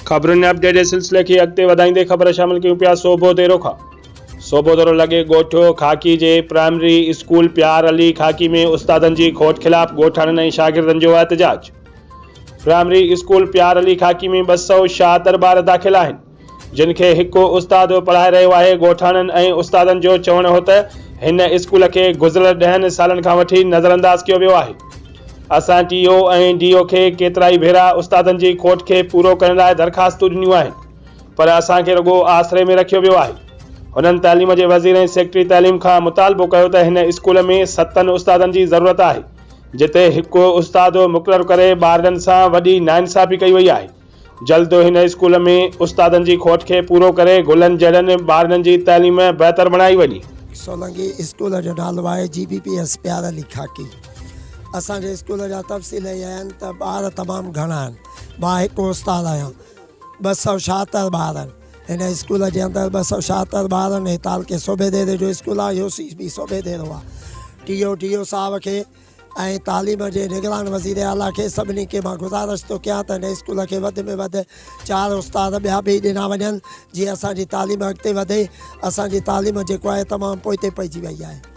خبرن ۽ اپڊيٽ جي سلسلي کي اڳتي وڌائيندي خبر شامل ڪيون پيا سوڀو ديرو کان سوڀو ديرو لڳي ڳوٺ خاڪي جي پرائمري اسڪول پيار علي خاڪي ۾ استادن جي کوٽ خلاف ڳوٺاڻن ۽ شاگردن جو احتجاج پرائمري اسڪول پيار علي خاڪي ۾ 276 ٻار داخل آهن جن کي هڪ استاد پڙهائي رهيو آهي، ڳوٺاڻن ۽ استادن جو چوڻ هو ته هن اسڪول کي گذريل ڏهن سالن کان وٺي نظرانداز ڪيو ويو آهي، اسان ٽي او ۽ ڊي او کي ڪيترائي ڀيرا استادن جي کوٽ کي پورو ڪرڻ لاء درخواستون ڏنيون آهن پر اسان کي رڳو آسري ۾ رکيو ويو آهي. هنن تعليم جي وزير ۽ سيڪريٽري تعليم کان مطالبو ڪيو ته هن اسڪول ۾ ستن استادن جي ضرورت آهي جتي هڪ استاد مقرر ڪري ٻارڙن سان وڏي ناانصافي ڪئي وئي آهي. جلد هن اسڪول ۾ استادن جي کوٽ کي پورو ڪري گلن جهڙن ٻارڙن جي تعليم بهتر بڻائي وڃي. سولنگي اسڪول جو نالو آهي جي بي پي ايس پيار علي خاڪي. اسان جي اسڪول جا تفصيل اهي آهن ته ٻار تمام گهڻا آهن. مان هڪ استاد آهيان. 276 ٻار آهن. هن اسڪول جي اندر 276 ٻار آهن. هي تعلقي صوڀيديري جو اسڪول آهي. يو سي بي صوڀيديرو آهي. ٽي او ڊي او صاحب کي ۽ تعليم جي نگران وزير اعليٰ کي سڀني کي مان گذارش ٿو ڪيان ته هن اسڪول کي وڌ ۾ وڌ چار استاد ٻيا به ڏنا وڃن جيئن اسان جي تعليم اڳتي وڌي اسان جي تعليم جيڪو آهي تمام پوئتي پئجي وئي آهي.